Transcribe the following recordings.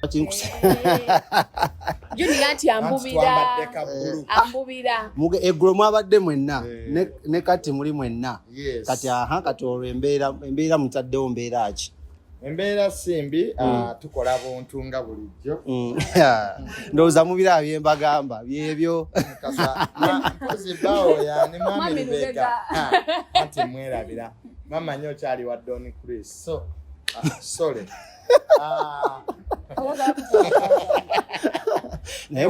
Kinkusa. Junior nti ambubira. Twambadde ka blue. Ambubira. Eggulo mwabadde mwenna, Eh. ne kati muli mwenna. Yes. Kati aha, kati olwo embeera mutaddewo mbeera ki? Embeera simbi, tukola buntu nga bulijjo. Ndowooza mubiraba bye mbagamba byebyo. Mukasa, mpozi bawo yani mwami Mwami Lubega. Lubega. Ah, anti mwerabira mama nnyo okyali wa Don Chris, so sorry. Naye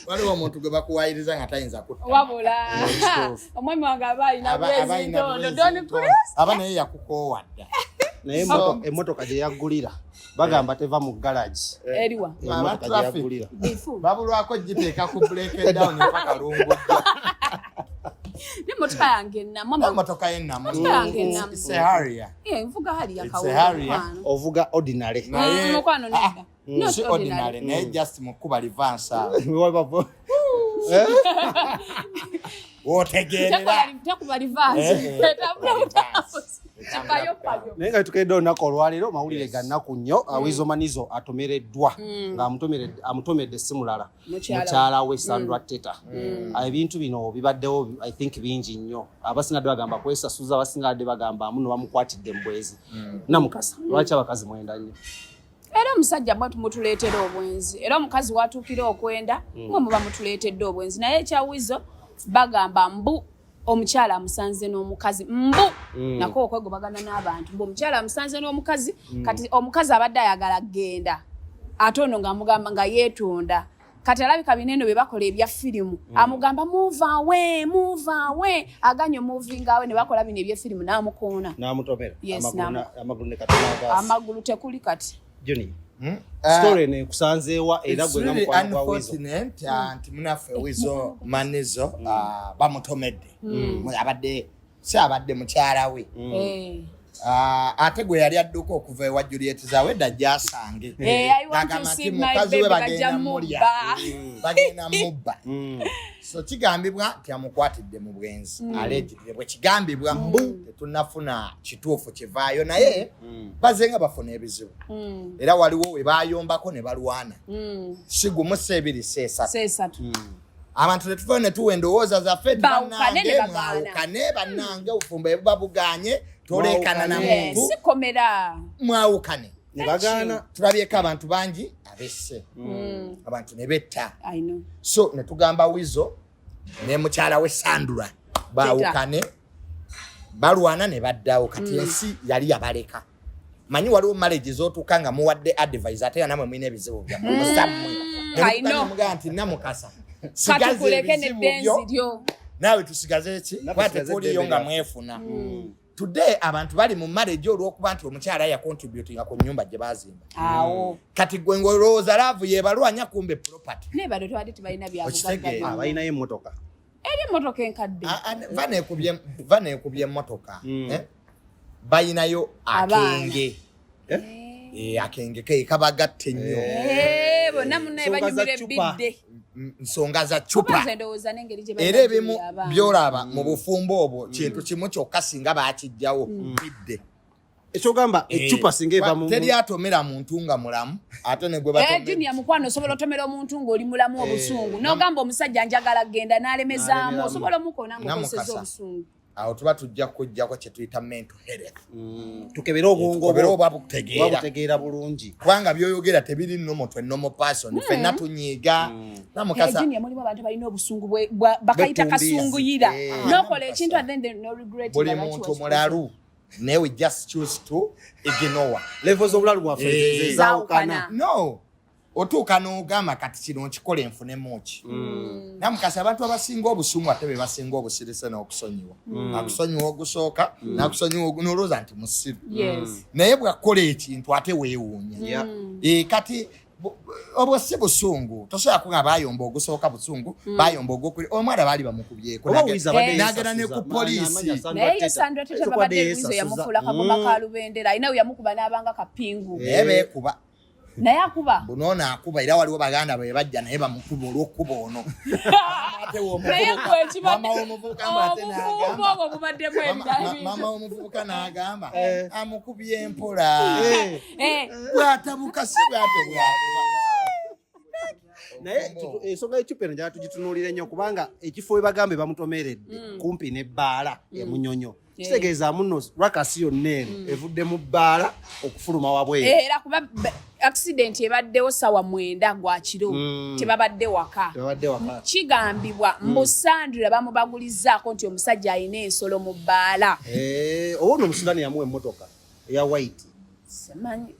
Waliwo omuntu gwe bakuwayiriza nga tayinza kutta. Wabula Kituufu. omwami wange aba alina Aba alina bwezintondo. bwezi Don ntondo. Chris. Aba naye yakukoowa dda. Naye emmotoka gye yaggulira bagamba teva mu garage. Eriwa? Aba Emmotoka gye traffic. yaggulira. Bifu. Babulwako giteeka ku break down mpaka lungujja. N'emmotoka yange ennamu. Emotoka yennamu. Emotoka yange ennamu. It's a Harrier. Eh, nvuga hali It's a Harrier. Ovuga ordinary. Naye Mukwano nedda. Not si ordinary. ordinary, naye just mukuba reverse awo. Wootegeerera. Tekuba reverse. Eh, eh. Etambula butambuzi. Kipayo payo. Naye nga tukedde olunaku olwaleero, mawulire ga nnaku nnyo. Weasel Manizo atomereddwa nga amutomedde si mulala, Mukyala. mukyala we Sandra Teta. Ebintu bino bibaddewo, I think, bingi nnyo. Abasinga dde bagamba kwesasuza, abasinga dde bagamba muno bamukwatidde mu bwezi. Namukasa, lwaki abakazi mwenda nnyo? Era omusajja mwe mutuleetera obwenzi, era omukazi watuukira okwenda, mwe muba mutuleetedde obwenzi. Naye ekya Weasel, bagamba mbu omukyala amusanze n'omukazi, mbu nako okwegobagana n'abantu, mbu omukyala amusanze n'omukazi. Kati omukazi abadde ayagala genda, ate ono ng'amugamba nga yeetunda. Kati alabika bino eno bye bakola ebya firimu, amugamba, "Move away, move away." Aganye moving away, ne bakola bino ebyefirimu, n'amukoona. N'amutomera. Yes. Amagulu ne katonagaasi. Amagulu tekuli kati. Junior, story eno ekusanzeewa era gwe nga mukwano gwa Weasel? Unfortunate nti munaffe Weasel Manizo bamutomedde. Abadde si abadde mukyala we. Eh. Ate gwe yali adduka okuva ewa Juliet Zawedda gyasange. Eh, I want to see my Mukazi we baby, bagenda bajja mulya. mubba. Bagenda mubba. So kigambibwa nti amukwatidde mu bwenzi, allegedly bwe kigambibwa, mbu tetunnafuna kituufu kivaayo, naye baze nga bafuna ebizibu. Era waliwo we bayombako ne balwana, si gumu, si ebiri, si esatu. Seesatu. Abantu netuvayo netuwa endowooza zaffe. Baawukane Bannange, ne bagaana. mwawukane bannange, obufumbo ebuba buganye, tolekana na Eh, muntu. sikomera. Mwawukane. Ne bagaana. Tulabyeko abantu bangi abesse abantu ne betta. I know. So netugamba Weasel ne mukyala we Sandra baawukane. Balwana ne baddawo. Kati ensi yali yabaleka. Manyi waliwo marriage zotuuka nga muwadde advice, ate nga namwe mulina ebizibu byammwe musammwe. I know. Mugaa nti, "Namukasa, sigaza Katukuleke ebizibu neddenzi byo, lyo. naawe tusigaze ki?" Naffe Kuba tusigaze tetuliyo eddembe nga lyaffe. mwefuna. Today abantu bali mu marriage olw'okuba nti omukyala yacontributinga ku nyumba gye bazimba. Awo. Kati gwe ng'olowooza love yebalwanya, kumbe property. Naye bano tubadde tebalina Okitegeera. byabugagga. Balinayo emmotoka. Eri emmotoka enkadde. Ah, ah, va nekubye emmotoka, eh? Balinayo Abaana. akenge. Eh? Eh, akenge ke kabagatta ennyo. Eh, bonna munnaye Nsonga za banyumira cupa. ebidde. Nsonga za Oba cupa. nze ndowooza n'engeri gye Era ebimu balina abaana. byolaba mu bufumbo obwo kintu kimu kyokka, singa bakijjawo bidde. Ekyogamba ecupa singa eva mu Teri atomera muntu nga mulamu, ate ne gwe Eh, batomera. Junior mukwano, osobola otomera omuntu ng'oli mulamu obusungu, n'ogamba omusajja, "Njagala genda," n'alemezaamu. N'alemeramu. Osobola omukona ng'okozesa Namukasa. obusungu. Awo tuba tujja kujjako kye tuyita mental health. Tukebere obwongo Tukebere bwo. oba bukutegeera. Oba butegeera bulungi. Kubanga byoyogera tebiri normal to a normal person. Ffenna tunyiiga, Namukasa. Junior, mulimu abantu balina obusungu bakayita Bwettumbiizi. kasunguyira. N'okola Namukasa. ekintu and then they no regret Buli nga lwaki muntu wakikoze. mulalu, naye we just choose to ignore. Level z'obulalu bwaffe Eh. zezaawukana. No, otuuka n'ogamba, "Kati kino nkikola enfunemu ki?" Namukasa, abantu abasinga obusungu ate be basinga obusirise n'okusonyiwa. Akusonyiwa ogusooka, nakusonyiwa nolowooza nti musiru, naye bwakola ekintu ate weewuunya. Eh, kati obwo si busungu. Tosobola kuga bayomba ogusooka busungu, bayomba ogwokubiri, omwana baali bamukubyeko. Oba Weasel abadde N'agenda ne yeesasuza. ku poliisi. Manya Sandra Naye ye Teta. Sandra Teta Ayinza okuba babadde abadde Weasel yeesasuza. yamufuula kagoma ka lubendera. Alina we yamukuba n'abanga kapingu. Naye beekuba. Naye akuba. Bunoono akuba, era waliwo baganda be bajja naye bamukuba olw'okkuba ono. Ate Naye gwe ekibadde mama w'omuvubuka mbu ate obufumbo n'agamba obwo bubaddemu ebirala. Mama w'omuvubuka n'agamba amukubye empola. Eh. Eh, Bw'atabuka si bw'ate bwakuba. Naye ensonga y'ecupa eno njala tugitunuulire nnyo, kubanga ekifo we bagambe bamutomeredde kumpi n'ebbaala emunyonyo, kitegeeza muno ruckus yonna eno evudde mu bbaala okufuluma wabweru. Era kuba accident ebaddewo sawa 9 gwa kiro, tebabadde waka. Tebabadde waka. Kigambibwa mbu Sandra bamubagulizaako nti omusajja alina ensolo mu bbaala. Eh, oba ono omusudani yamuwa emmotoka eya white. Simanyi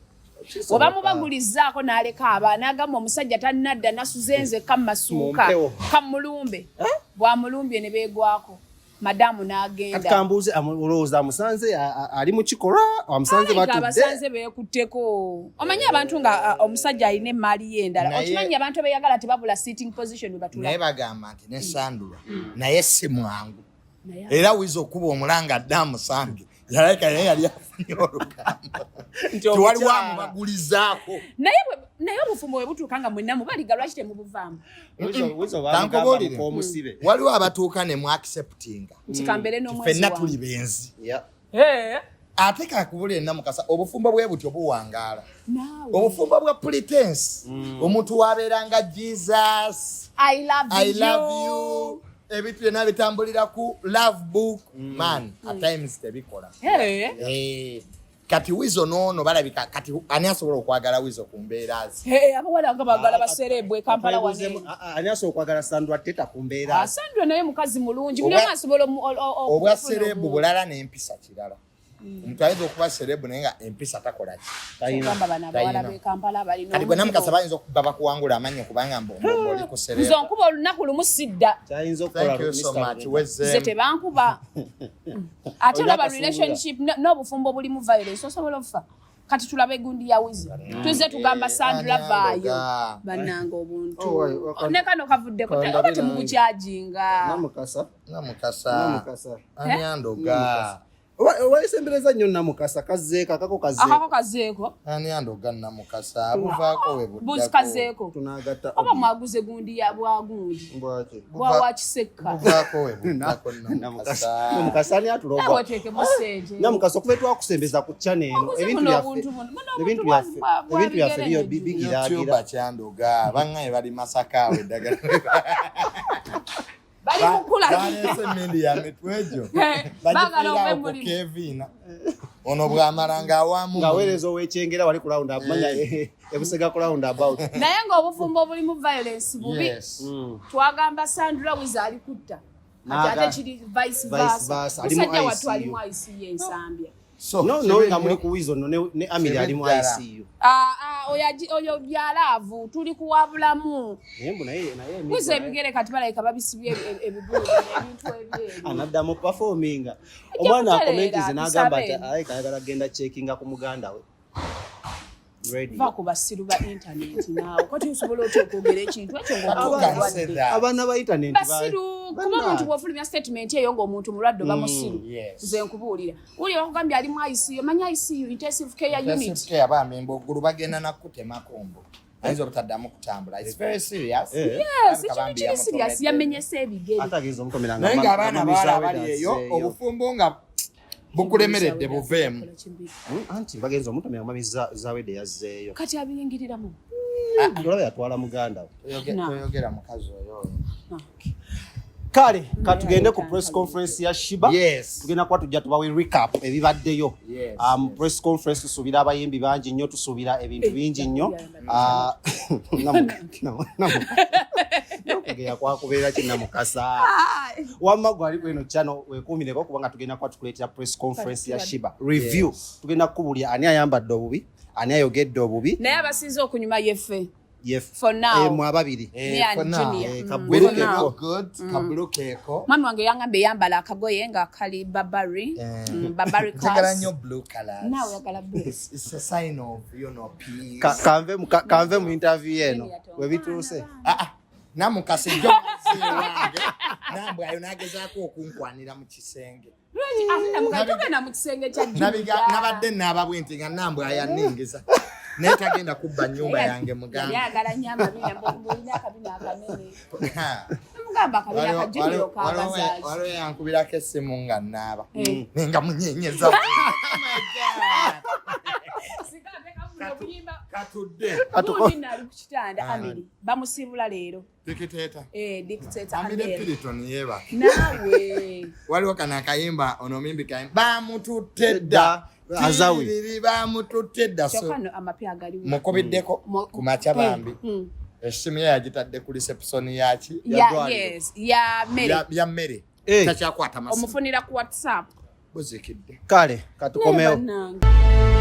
oba mubagulizaako n'aleka abaana, agamba omusajja tannadda, nasuze nzekka mu masuuka. Mu mpewo. Kamulumbe, bwamulumbye ne beegwako, madamu Kati n'agenda. Kambuuze, olowooza amusanze ali mu kikolwa, amusanze Alabika batudde? Abasanze beekutteko. Omanyi abantu nga omusajja alina emaali ye endala. Okimanyi abantu abeyagala tebabula sitting position we batula. Naye bagamba nti ne Sandula naye si mwangu. Naye Era wiza okuba omulanga adde amusange, yalabika naye yali afunye olugambo Nti tiwaliwo omukyala. amubagulizaako. Naye obufumbo bwe butuuka nga mwenna mubaliga, lwaki temubuvaamu? Wizo bamugamba Kankubuulire. mukomusibe. Waliwo abatuuka ne mu acceptinga Nti kambeere n'omwezi ffenna wange. tuli benzi. Yeah. Ate kakubulire, Namukasa, obufumbo bwe butyo buwangaala. Naawe. Obufumbo bwa pretense, omuntu wabeeranga Jesus, I love I you. love you, ebintu byonna bitambulira ku love book, man, at times tebikola. Eh, kati Wizo noono balabika kati ani asobola okwagala Wizo ku mbeera ze? Abawala nga bagala ba celeb e Kampala Twebuuzeemu, wane. ani asobola okwagala Sandra Teta ku mbeera ze? Sandra naye mukazi mulungi, buli omu asobola Obwa okufuna celeb omuntu. bulala n'empisa kirala. Omuntu ayinza okuba celeb naye nga empisa takola ki? Talina. Ogamba bano abawala Talina. b'e Kampala balina Kati gwe Namukasa omuzigo. bayinza okuba bakuwangula amannyo kubanga mbu oli ku celeb. Nze onkuba olunaku lumu sidda. Kyayinza okukola Thank you so Mr. much. Lubega. Nze Wezeemu. tebankuba. Ate Olina olaba akasungula. relationship n'obufumbo bulimu violence, osobola ofa. Kati tulabe egundi ya Wizo, tuzze tugamba Sandra Ani vaayo. andoga? Bannange, obuntu. Oh, Ne kano kavuddeko kandabira oba temubukyajinga. Namukasa. Namukasa. Namukasa. Ani andoga? Wesembereza nnyo Namukasa, kazeeko akako, kazeeko. Akako kazeeko. Ani andoga Namukasa? Buvaako we buddako. Buzi kazeeko. Tunagatta. Oba mwaguze gundi ya bwagundi Bwaki? bwawakiseka. Buvaako we buddako Namukasa. Namukasa ani atuloga? Nawe oteekemu sente. Namukasa, okuva twakusembeza ku channel eno, Oguze ebintu buno byaffe obuntu buno. Buno ebintu obuntu byaffe bwa ebintu byaffe bigere biyo nnyo. bigiraagira. YouTuber kyandoga bangaye bali Masaka awo eddagala. Bali mukula. Baleese emindi ya mitwe egyo. Baagala ove Bagifiirawo ku mulimu. Keviina ono bw'amala ng'awaamu. Ng'aweereza ow'ekyengera wali ku round manya ebusega ku round about. Naye ng'obufumbo obulimu violence bubi. Yes. Twagamba Sandra Wiza ali kutta, kati ate kiri vice Vice versa. versa. Ali mu Musajja wattu ICU. ali mu ICU ensambya. So, No, no, nga muli ku Wizo no ne Amiri ali mu Kibi ddala. ICU. Ah, ah, oyo oyo byalaavu, tuli kuwabulamu. Naye mbu naye emiggo Wiza ebigere kati balabika babisibye ebigulu ebintu ebyeru. Anaddamu performinga. Omwana kutereera, akomentize n'agamba nti tusabe. alayika ayagala kugenda checkinga ku muganda we Radio. Va ku basiru ba intaneti naawe, kati osobola otya okwogera ekintu ekyo Who can say ng'omuntu that? Abaana ba internet basiru? Kuba omuntu bw'ofulumya statement eyo ng'omuntu mulwadde oba musiru. Yes. Nze nkubuulira, wuli bakugambye ali mu ICU, omanyi ICU, intensive care unit. Intensive care, bambi, mbu oggulu bagenda nakutemako, mbu ayinza obutaddamu kutambula. It's very serious. Eh. Yes, ekintu kiri serious, yamenyesa ebigere. Ate ageza omutomera. Naye ng'abaana bawala abali eyo, obufumbo nga bukulemeredde, buveemu. Anti bagenza omutomera, mami Zawedde yazzeeyo. Kati abiyingiriramu. Olaba yatwala muganda we. Toyogera mukazi oyo. Kale katugende ku press conference ya Sheebah. Yes. Tugenda kuba tujja tubawe recap ebibaddeyo. Yes, Press conference tusuubira abayimbi bangi nnyo, tusuubira ebintu bingi nnyo. Namugeya kwakubeera ki Namukasa? Wamma gwe ali kweno channel wekuumireko, kubanga tugenda kuba tukuleetera press conference ya Sheebah review. Tugenda kukubulya ani ayambadde obubi, ani ayogedde obubi. Naye abasinze okunyuma yeffe. Ye For now. Mwe ababiri. Me and For now. Junior. Eh, For kabulu now. keeko. Good kabulu keeko. Mwami wange yangamba eyambala akagoye nga kali Burberry. Burberry Njagala cars. nnyo blue colors. Naawe oyagala blue. It's a sign of peace. Kanve mu interview eno webituuse. Ah, ah, Namukasa ejjo muzee wange nambwayo n'agezaako okunkwanira mu kisenge. Lwaki ate Namukasa togenda mu kisenge kya Junior? Nabadde naaba bwe nti nga nambwayo anningiza, naye tagenda kubba nnyumba yange, mugamba. Yali ayagala nnyo amabina, mbu olina akabina akanene. Namugamba akabina ka Junior okagazaaki. Waliwo yankubirako essimu nga naaba Eh. nenga munyenyeza. Singa ateekamu obuyimba. Katudde. Gundi nali ku kitanda, Amiri bamusiibula leero. Dictator. Eh, dictator. Amire. Amir. Piriton yeba. Naawe. Waliwo kano akayimba, ono omuyimbi kayimba bamututte dda. Dda, Azawi. Tiriri, bamututte dda. Kyokka So no amapya agaliwo. Mukubiddeko ku makya bambi. Essimu ye yagitadde ku reception yaki? Ya, Ddwaliro. yes, ya mmere. Ya mmere. Eh. Takyakwata masimu. Omufunira ku WhatsApp. Buzikidde. Kale katukomewo. Naye bannange.